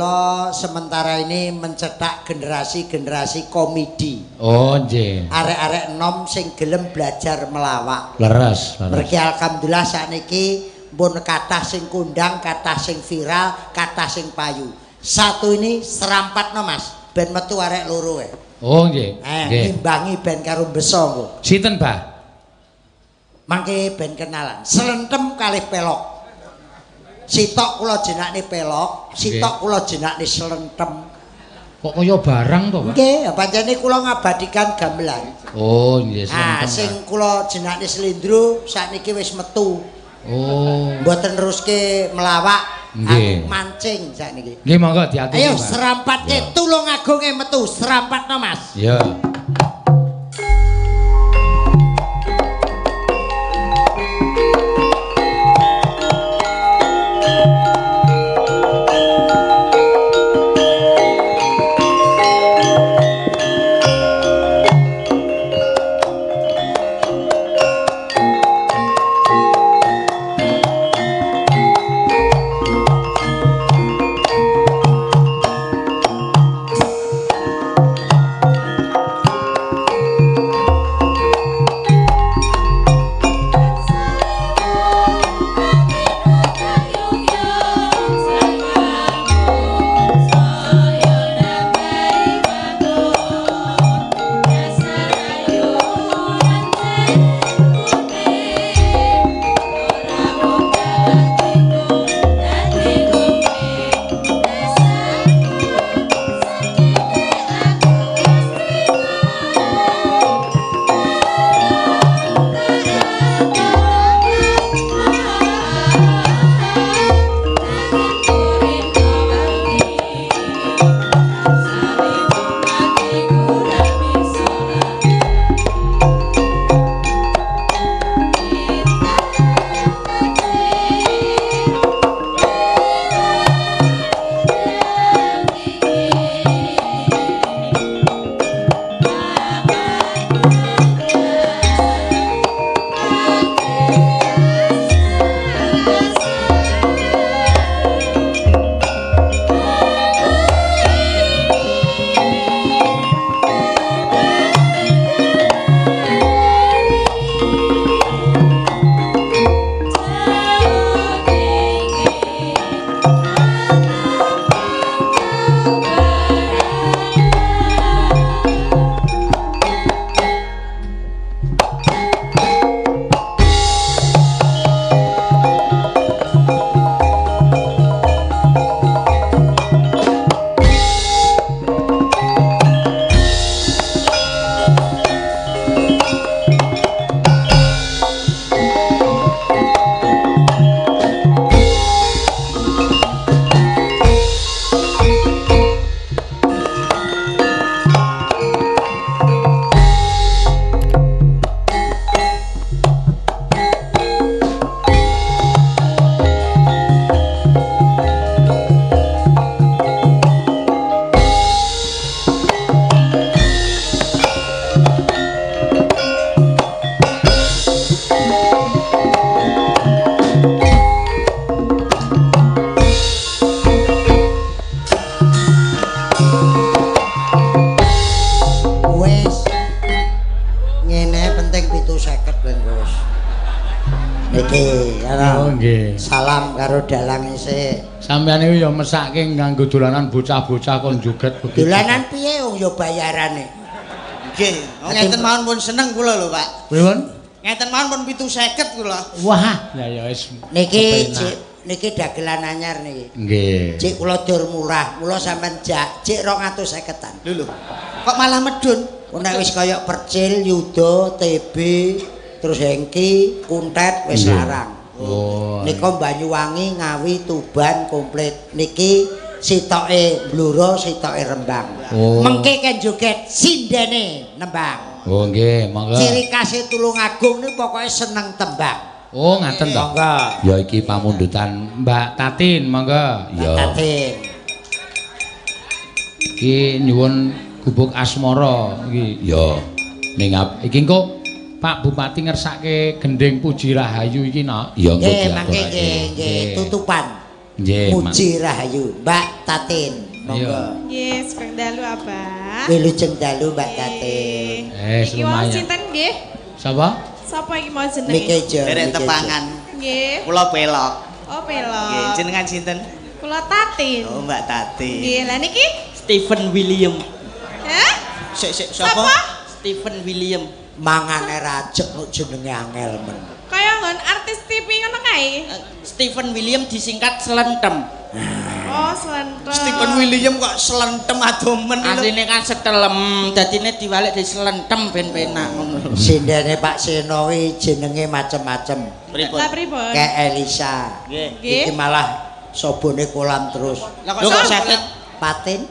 Kula sementara ini mencetak generasi-generasi komedi. Oh, nggih. Arek-arek enom sing gelem belajar melawak. Leres, leres. Mergi alhamdulillah sakniki pun kathah sing kondang, kathah sing viral, kathah sing payu. Satu ini serampatno Mas, ben metu arek loro e. Oh, nggih. Nggih. Ngimbangi ben karo beso engko. Sinten, Bah? Mangke ben kenalan. Slentem kalih pelok. Sitok kula jenakne pelok, sitok kula jenakne slentem. Kok kaya barang to, Pak? Nggih, pancene kula ngabadikan gamelan. Oh, nggih, slentem. Ah, sing kula jenakne slendro sakniki wis metu. Oh. Mboten neruske melawak, aku mancing sakniki. Nggih, monggo diaturi, Ayo serampatke Tulungagunge metu, serampatno Mas. Iya. Salam karo dalang isih. Sampeyan niku ya mesake nganggo dolanan bocah-bocah kon joget begitu. Dolanan piye wong ya bayarane. Nggih, ngeten mawon pun seneng kula lho, Pak. Pripun? Ngeten mawon pun 750 kula. Wah, ya ya wis. Niki niki dagelan anyar niki. Nggih. Cik kula dur murah, mula sampean jak cik 250-an. Lho lho. Kok malah medun? Nek wis kaya Percil, Yuda, TB, terus Hengki, Kuntet wis larang. Oh. Nika Banyuwangi, Ngawi, Tuban komplit. Niki sitoke Blora, sitoke Rembang. Oh. Mengke ken joget sindene nembang. Oh nggih, monggo. Ciri khase Tulungagung niku pokoke seneng tembang. Oh, ngaten to. Monggo. Ya iki pamundutan Mbak Tatin, monggo. Mbak Tatin. Iki nyuwun gubuk asmara iki. Ya. Ning iki engko Pak Bupati ngersake gending Puji Rahayu iki, Nak. Ya engko nggih, mangke nggih, nggih tutupan. Nggih, Muji Rahayu, Mbak Tatin. Monggo. Nggih, sugeng dalu Abah. Wilujeng dalu Mbak Tatin. Iki wau sinten nggih? Sapa? Sapa iki mau jenenge? Mike Jo. Derek tepangan. Nggih. Kula pelok. Oh, pelok. Nggih, jenengan sinten? Kula Tatin. Oh, Mbak Tatin. Nggih, lah niki Stephen William. Hah? Sik sik sapa? Stephen William. Mangane rajek kok jenenge angel men. Kaya nggon artis TV ngono kae. Stephen William disingkat Slentem. Oh, Slentem. Stephen William kok Slentem adomen lho. Asline kan setelem, dadine diwalik di Slentem ben penak ngono lho. Sindene Pak Seno kuwi jenenge macem-macem. Pripun? Lah pripun? Kayak Elisa. Nggih. Iki malah sobone kolam terus. Lah kok sakit? Patin?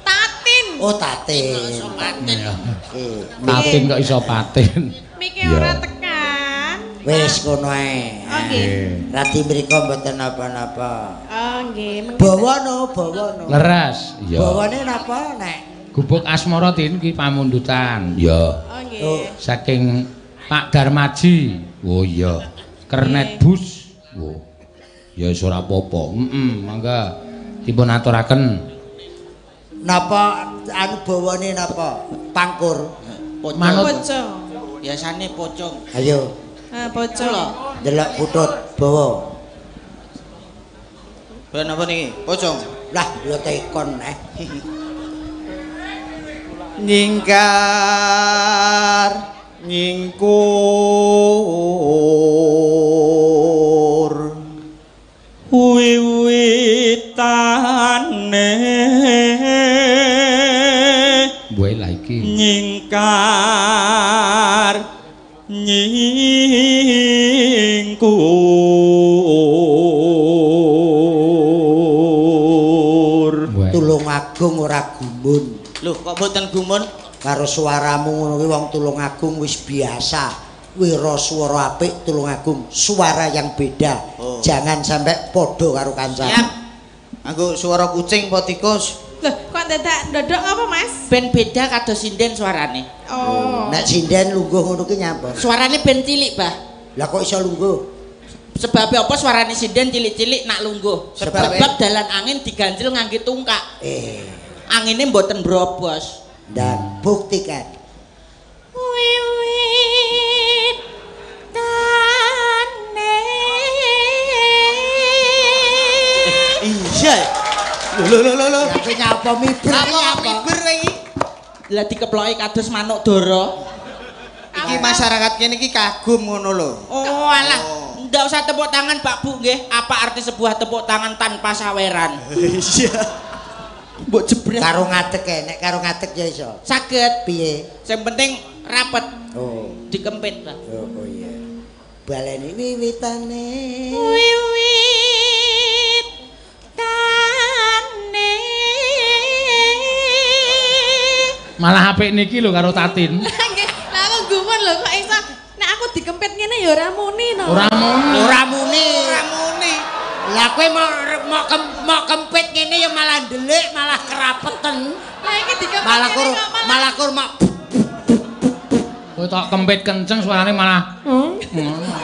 Tatin. Oh, Tatin. Patin. Tatin kok iso patin. Mike ora tekan. Wis kono ae. Oh nggih. Radi mriko mboten napa-napa. Oh nggih. Bawa no, bawa no. Leres. Iya. Bawane napa nek? Gubuk Asmara Tin ki pamundutan. Iya. Oh nggih. Saking Pak Darmaji. Oh iya. Kernet bus. Oh. Ya wis ora apa-apa. Heeh, mangga dipun aturaken. Napa anu bawane napa? Pangkur. Pocong. Manut. Pocong. Biasane pocong. Ayo. Ha, pocong. Delok putut bawa. Ben napa niki? Pocong. Lah, ya tekon eh. Nyingkar nyingkur wiwitane Mbuh lah iki. Nyingkar nyingkur. Tulungagung ora gumun. Lho kok mboten gumun? Karo suaramu ngono kuwi wong Tulungagung wis biasa. Wira swara apik Tulungagung, suara yang beda. Oh. Jangan sampai padha karo kancane. Siap. Anggo suara kucing apa tikus? Loh, kok dadak ndodok apa, Mas? Ben beda kados sinden suarane. Oh. Nek sinden lungguh ngono ki nyapa? Suarane ben cilik, Bah. Lah kok iso lungguh? Sebab apa suarane sinden cilik-cilik nak lungguh? Sebab dalan angin diganjel ngangge tungkak. Angine mboten brobos. Dan buktikan. Wiwitane. Iya. Lho lho lho lho. Ya kowe nyapa miber nyapa? Miber iki. Lah dikeploki kados manuk dara. Iki masyarakat kene iki kagum ngono lho. Oh alah, ndak usah tepuk tangan Pak Bu nggih. Apa arti sebuah tepuk tangan tanpa saweran? Iya. Mbok jebret. Karo ngadeg e, nek karo ngadeg ya iso. Saged. Piye? Sing penting rapet. Oh. Dikempit, Pak. Oh, oh iya. Baleni wiwitane. Wiwitane. Malah apik niki lho karo Tatin. Nggih, lah aku gumun lho kok iso nek aku dikempit ngene ya ora muni no. Ora muni. Ora muni. Ora muni. Lah kowe mau kempit ngene ya malah ndelik, malah kerapeten. Lah iki dikempit malah kur malah kur mak. Kowe tok kempit kenceng suarane malah.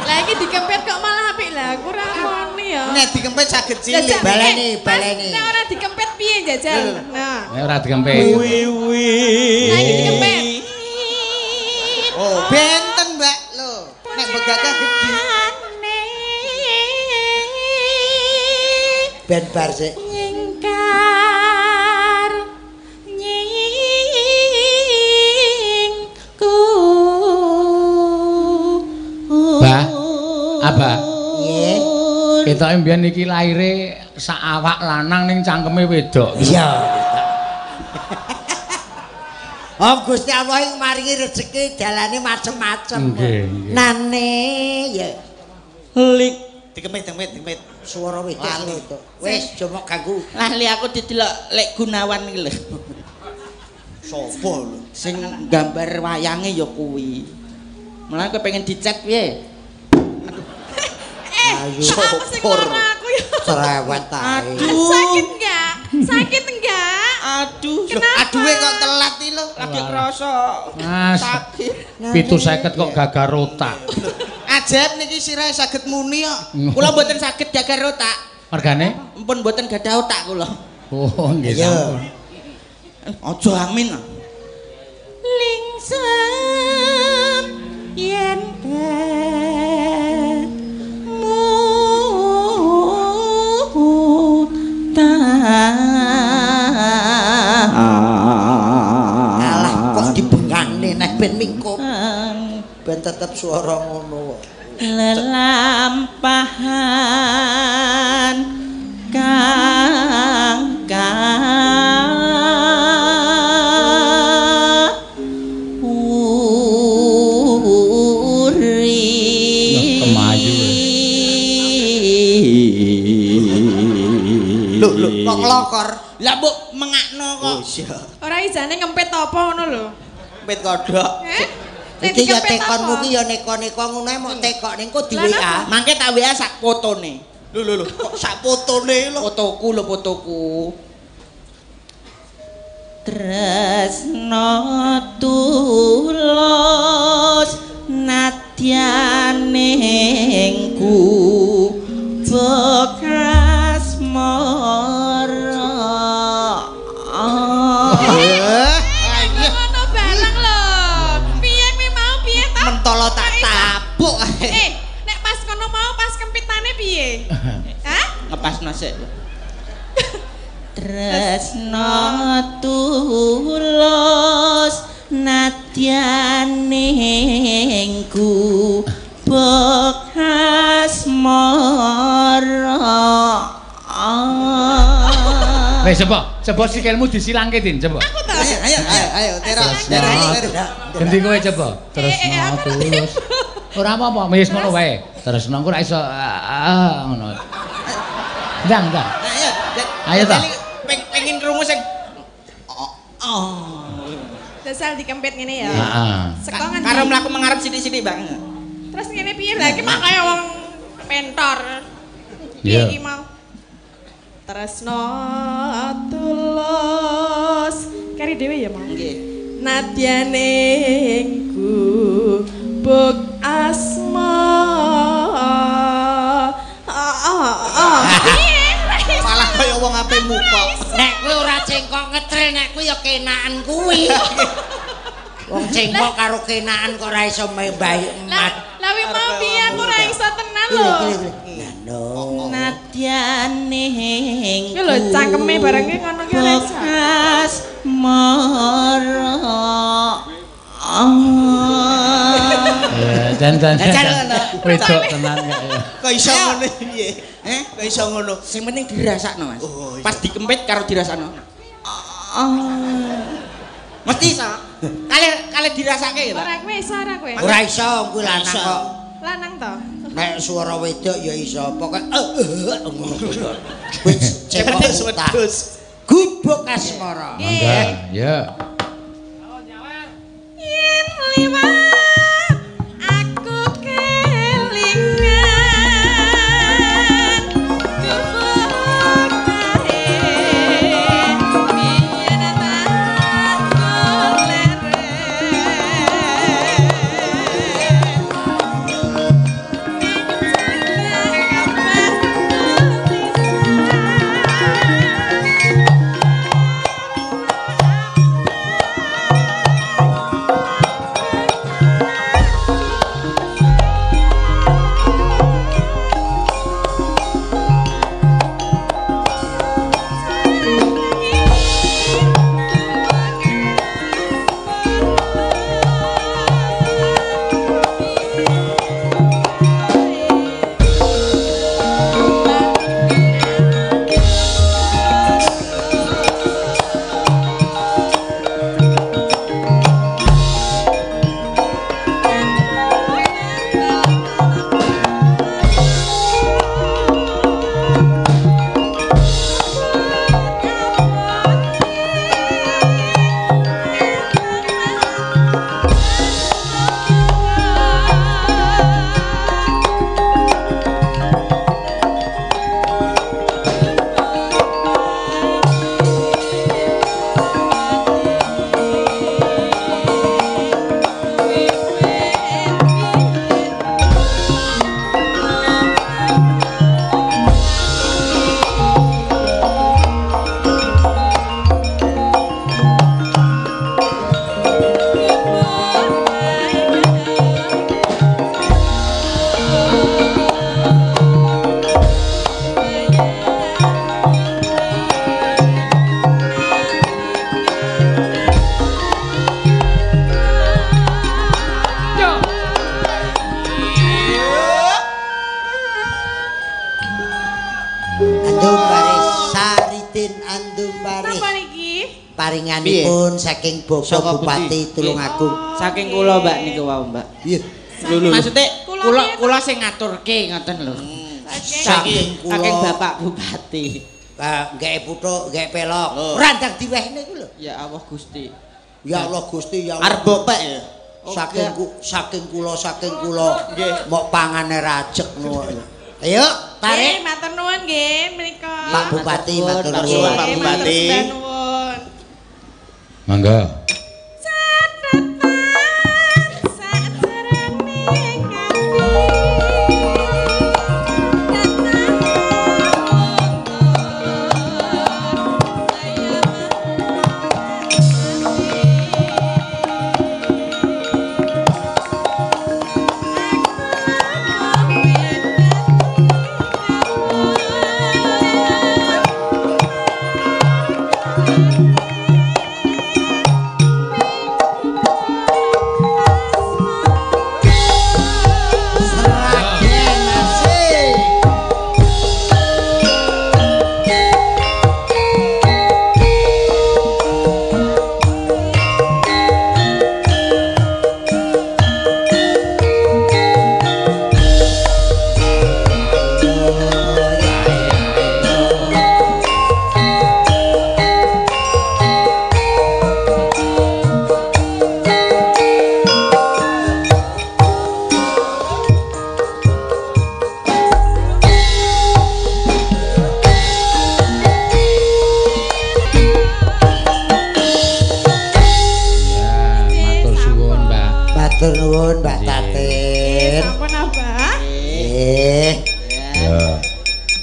Lah iki dikempit kok malah apik lah, aku ora muni ya. Nek dikempit saged cilik. Baleni, baleni. Nek ora dikempit piye jajal? Nah. Nek ora dikempit. Wiwi. Lah iki dikempit. Oh, benten, Mbak. Lho, nek begagah gedhi. Ben bar sik. Nyingkar nyingkur. Bah, Abah. Nggih. Ketoke mbiyen iki laire sak awak lanang ning cangkeme wedok. Iya. Oh Gusti Allah ing maringi rejeki dalane macem-macem. Nggih, nggih. Nane ya. Lik dikempit, dikempit, dikempit. Suara wedok wedok. Wis aja mok ganggu. Lali aku didelok Lek Gunawan iki lho. Sopo lho? Sing gambar wayange ya kuwi. Mulane kowe pengen dicet piye? Ayo. Aku sing lara aku ya. Cerewet ae. Sakit enggak? Sakit enggak? Aduh. Kenapa? Aduhe kok telat iki lho. Lagi krasa. Mas. Sakit. 750 kok gagal otak. Ajaib niki sirahe saged muni kok. Kula mboten saged gagal otak. Mergane? Mpun mboten gadah otak kula. Oh, nggih sampun. Aja amin. Lingsem yen Alah kok dibengane nek ben mingkup. Ben tetep swara ngono kok. Lelampahan kang uri kemayu. Lho lho kok nglokor. Lah mbok mengakno kok. Oh iya. Ora ijane ngempit apa ngono lho. Ngempit kodhok. Iki ya tekonmu ki ya neko-neko ngono ae mok tekok ning kok di WA. Mangke tak WA sak fotone. Lho lho lho kok sak fotone lho. Fotoku lho fotoku. Tresno tulus nadyaneng ku bekas mara. Ngono bareng lho. Piye kuwi mau piye ta? Mentolo tak tabuk. Nek pas kono mau pas kempitane piye? Hah? Ngepasno sik. Tresno tulus nadyaneng ku bekas mara. Wis coba, coba sikilmu disilangke Din, coba. Aku ta. Ayo ayo ayo terok. Ganti kowe coba. Tresno tulus. Ora apa-apa, wis ngono wae. Tresno engko ora iso ngono. Ndang, ndang. Ayo. Ayo ta. Pengin krungu sing oh. Dasar dikempit ngene ya. Heeh. Seko ngendi? Karo mlaku mengarep sithik-sithik, Bang. Terus ngene piye lha iki mah kaya wong pentor. Piye iki mau? Tresno tulus kari dhewe ya mau. Nggih. Nadyaneng ku buk asma. Malah kaya wong ape muka. Nek kowe ora cengkok ngetril nek kuwi ya kenaan kuwi. Wong cengkok karo kenaan kok ora iso mbayi emat. Lah wi mau piye aku ora iso tenan lho. Nadyaneng iki lho cangkeme barang ki ngono ki ora iso. Asmara. Ya, jan-jan. Wedok tenan kok ya. Kok iso ngono piye? Kok iso ngono? Sing penting dirasakno, Mas. Oh, iya. Pas dikempit karo dirasakno. Mesti iso. Kale dirasake ya, Pak. Ora kowe iso ora kowe. Ora iso kuwi lanang kok. Lanang to. Nek suara wedok ya iso, pokoke ngono kuwi. Kuwi cengkok utah. Gubuk asmara. Mangga, ya. Yen liwat aku kelingan gubuk kae biyen tak leren Andum baris Saridin andum baris. Napa niki? Paringanipun saking Bapak Bupati Tulungagung. Saking kula Mbak niku wau Mbak. Iya. Maksudnya kula sing ngaturke ngoten lho. Saking kula saking Bapak Bupati. Nggek puthuk, nggek pelok. Ora ndang diwehne iku lho. Ya Allah Gusti. Ya Allah Gusti ya Allah. Arep bopek ya. Saking kula nggih mok pangane rajek ngono. Ayo tarik. Matur nuwun nggih menika. Pak Bupati matur nuwun. Pak Bupati. Mangga. Matur nuwun Mbak Tatin. Sampun Abah. Nggih.